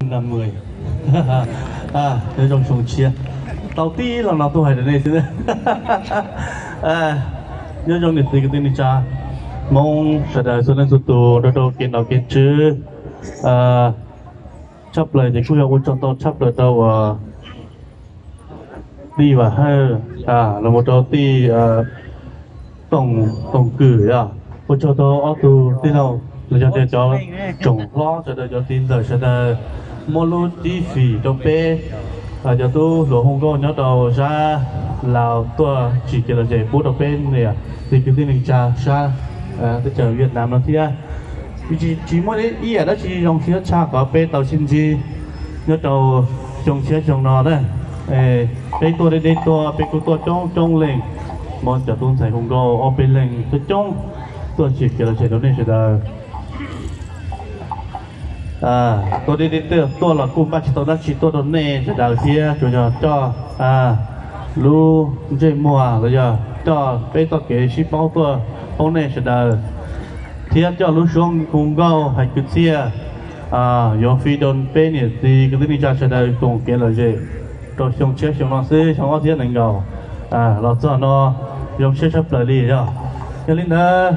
Nyob zoo xyoo tshiab, tau tib lo no tuaj hais rau nej xwb. Nyob zoo niam txiv kwv tij neej tsa Hmoob sawv daws txhua leej txhua tus nrog rau kev nom kev tswv. Tshaj plaws ces kuj yog ua tsaug ntau tshaj plaws rau uas tij Vam Hawj los mus rau tij Tooj, Tooj Kwm os. Ua tsaug rau ob tug tij laug los yog tias cov tsoom hlob sawv daws, cov txiv ntxawm sawv daws muab lub cib fim rau peb cov tub hluas hu nkauj nyob rau sab Laus tuaj tsim kev lom zem pub rau peb niam txiv kwv tij neej tsa sab teb chaws Vietnam no thiab. Tsis muaj ib yam dab tsi zoo siab tshaj qhov peb tau sib ntsib nyob rau xyoo tshiab xyoo no na. Peb tuaj deb deb tuaj, peb kuj tuaj coob coob leej, muab cov tub ntxhais hu nkauj ob peb leeg coob coob tuaj tsim kev lom zem rau nej sawv daws. Tuaj deb deb tuaj los kuj npaj tsis tau dab tsi tuaj rau nej sawv daws thiab, tsuas yog coj lub ntsej muag los yog coj peb txoj kev sib paub tuaj pab nej sawv daws, thiab coj lub suab hu nkauj hais kwv txhiaj yuav fij rau peb niam txiv kwv tij neej tsa sawv daws koom kev lom zem rau xyoo tshiab xyoo no xwb, xyoo ob txhiab nees nkaum los txog no, zoo siab tshaj plaws li yog. Yog li ntawd,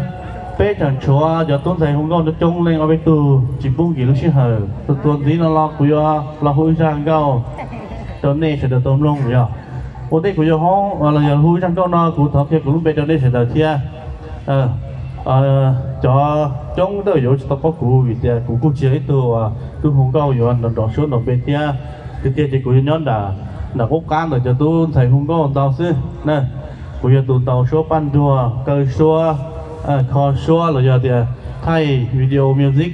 peb tseem tshuav cov tub ntxhais hu nkauj coob leej ob peb tug tsis pub nkim lub sij hawm, tus tuaj ntxiv no los kuv yuav los hu ib zaj nkauj rau nej sawv daws tau mloog yog. Ua ntej kuv yuav hoob los yog hu ib zaj nkauj no kuv thov qhia kuv lub npe rau nej sawv daws thiab. Cov coob ntawm yuav tsis tau paub kuv vim tias kuv kuj tsis yog ib tug tub hu nkauj yuav nrov nrov suab nrov npe thiab. Tiag tiag ces kuv yuav nyob nram qub qab ntawm cov tub ntxhais hu nkauj ntau xwb na. Kuv yog tus ntaus suab paj nruag, kaw suab, kho suab los yog tias thaij video music,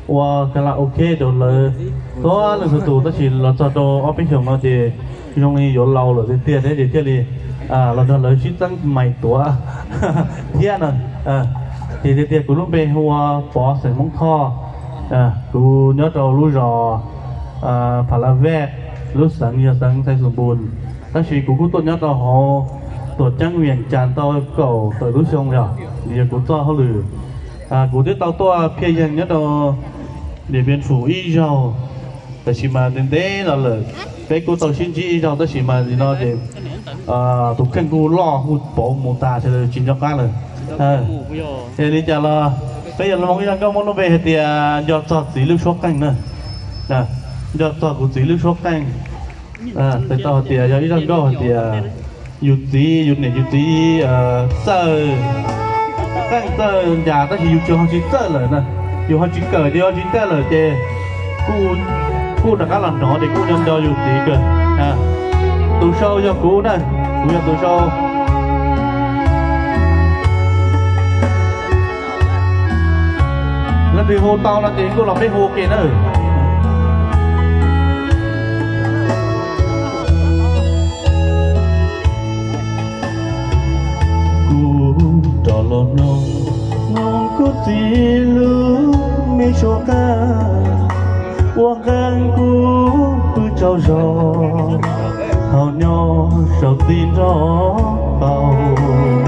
ua karaoke rau lawv txhua leej txhua tus, tab sis los txog rau ob peb xyoos no ces zoo li yuav laus lawm tiag tiag thiab ces thiaj li los nrog lawv sib txeeb mais tuav thiab no. Ces tiag tiag kuv lub npe hu ua Pov xeem Hmoob Thoj, kuv nyob rau lub zos Pha La Vej, lub xeev yog xeev Xais Xoom Npus, tab sis kuv kuj tuaj nyob rau hauv tuam ceeb Vias Cas tau kaum tawm lub xyoo yog, yog kuv txoj hauj lwm. Kuv twb tau tuaj phiaj yeeg nyob rau Diam Pias Fum ib zaug, tab sis mas ntev ntev los lawm, peb kuj tau sib ntsib ib zaug tab sis mas nim no ces tus kheej kuj loj kuj pauv mus tas sawv daws tsis nco qab lawm. Es li cas los peb yuav los mus ib zaj nkauj muaj lub npe hais tias Nco txog txiv lub suab qeej na. Nco txog kuv txiv lub suab qeej. Tau hais tias yog ib zaj nkauj hais tias yus txiv, yus niam yus txiv txawj qeej txawj ncas tab sis yus tsis ho tsis txawj lawm na, yus ho tsis kawm ces ho tsis txawj lawm ces kuj rov qab los hnov ces kuj nco nco yus txiv kawg. Tus sau yog kuv na, kuv yog tus sau. Leej twg hu tau no ces kuj los peb hu ke na. Kuv rov los mloog, mloog kuv txiv lub me suab qeej, ua nqeeb kuv pw tsaug zog, thaum nyob saum txij nraub qaum,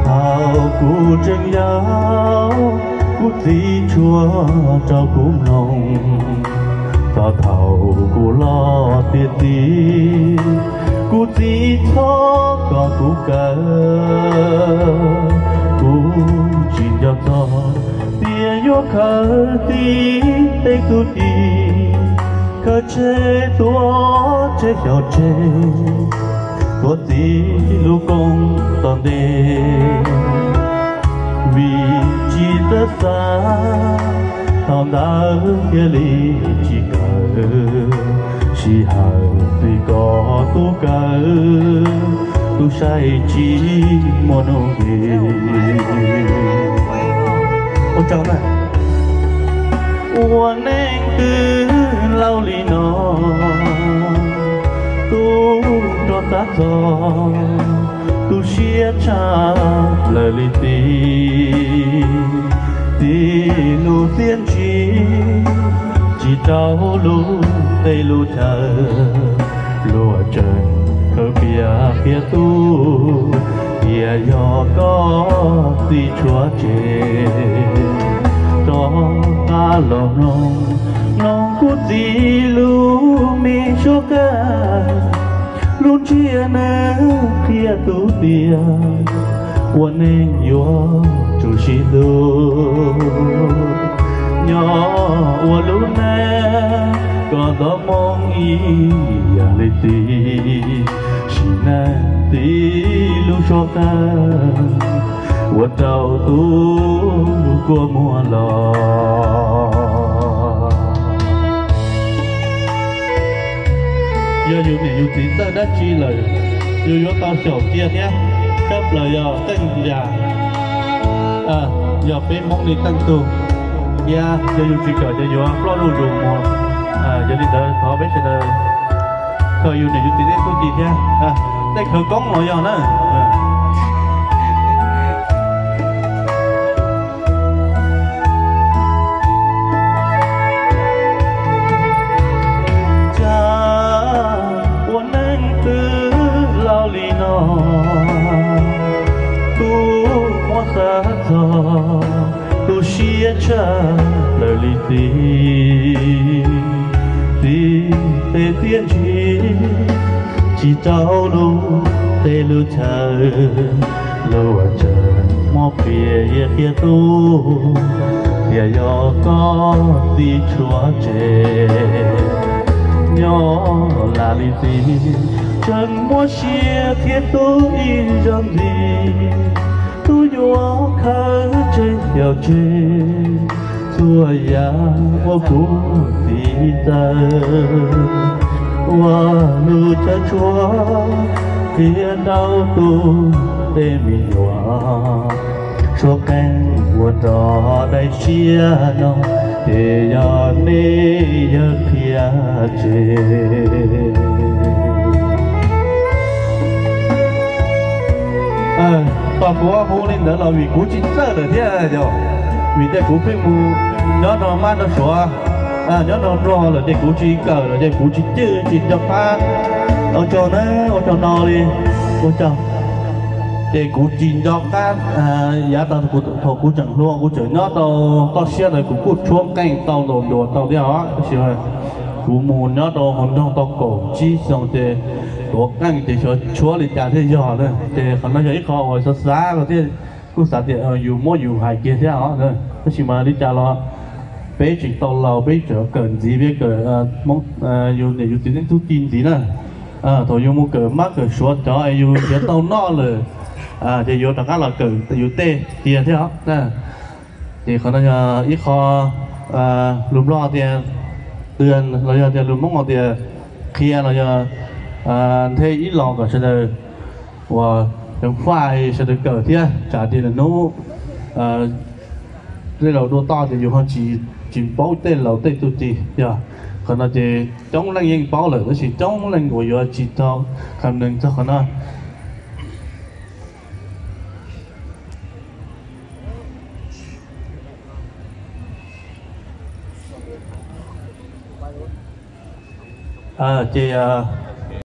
thaum kuv tseem yau, kuv txiv tshua rau kuv mloog, txog thaum kuv loj tiav txiv, kuv txiv txhob kom kuv kawm, kuv tsis nco txog tias yuav khaws txiv tej txuj ci, khaws tsheb tuav tsheb xyaum tsheb, tuav txiv lub kooj tom ntej. Vim tsis txawj xav, thaum ntawd thiaj li tsis kawm, sij hawm twb kom tub kawm, tub saib tsis muaj nuj nqis. Ua neej twg laus li no, tub rov tab txog, tu siab tshaj plaws li txiv. Txiv lub txiaj ntsig tsis raug lub teb lub chaw, luag tseem khaws pias qhia tub, tias yog koj txiv tshuav tseg. Rov qab los mloog Mloog kuv txiv lub me suab qab, lub ntsiab nws qhia tub tias ua neej yuav tsum sib hlub. Nyob ua lub neej kom nto moo ib yam li txiv, sim neej txiv lub suab qab ua rau tub kua muag los. Yog yus niam yus txiv txawj dab tsi lawm, yus yuav tau xyaum cia thiab. Tshaj plaws yog Teej Yas, yog peb Hmoob li Teej tug thiab, yog yus tsis kawm ces yuav ploj luj zus mus. Yog li ntawd thov peb sawv daws khaws yus niam yus txiv tej txuj ci thiab. Tej khawv koob los yog na. Cas ua neej twg laus li no, tub muab xav txog tu siab tshaj plaws li txiv. Txiv, tej txiaj ntsig tsis rau lub teb lub chaw, luag tseem muab piav qhia tub tias yog koj txiv tshuav tseg. Nyob lam li txiv tseem muab siab thiab tub ib zaug ntxiv, tub yuav khawb tseg xyaum tseg txhua yam uas kuv txiv txawj ua lub chaw tshuab, qhia rau tub tej me nyuam suab qeej ua rau dai siab no, ces yog nej yawg qhia tseg. Tom kuv hu li ntawd los vim kuv tsis txawj lawm thiab yog, vim tias kuv pheej mus nyob nrog mab nrog suav, nyob nrog nplog lawm ces kuv tsis kawm lawm ces kuv tsis cwj tsis nco qab. Ua tsaug na, ua tsaug no li, ua tsaug. Ces kuv tsis nco qab, yav tag thaum kuv tseem hluas kuv tseem nyob rau toj siab ntawd kuv kuj tshuab qeej tau ntaus nruas tau thiab os, tab sis kuv mus nyob rau hauv nroog tau kaum tsib xyoo ces tuav qeej ces xyov tshuab li cas thiaj yog na. Ces qhov no yog ib qho uas xav xav los thiaj kuj xav tias yus muab yus hais kiag thiab os. Tab sis mas li cas los peb tseem tau laus peb tseem kawm ntxiv peb kawm yus niam yus txiv tej txuj ci ntxiv na. Thaum yus mus kawm mab kawm suav cov es yus yuav tau noj lawm, ces yuav rov qab los kawm yus tej tiag thiab os. Ces qhov no yog ib qho lus nplog tias, twg los yog tias lus Hmoob tias qhia los yog nthe ib los kom sawv daws uas ceev faj sawv daws kawm thiab tsam tias hnub tej laus dua toj ces yus ho tsis paub tej laus tej txuj ci yog. Qhov no ces coob leej yeej paub lawm tab sis coob leej uas yuav tsis tau kham nees txog qhov no. Ces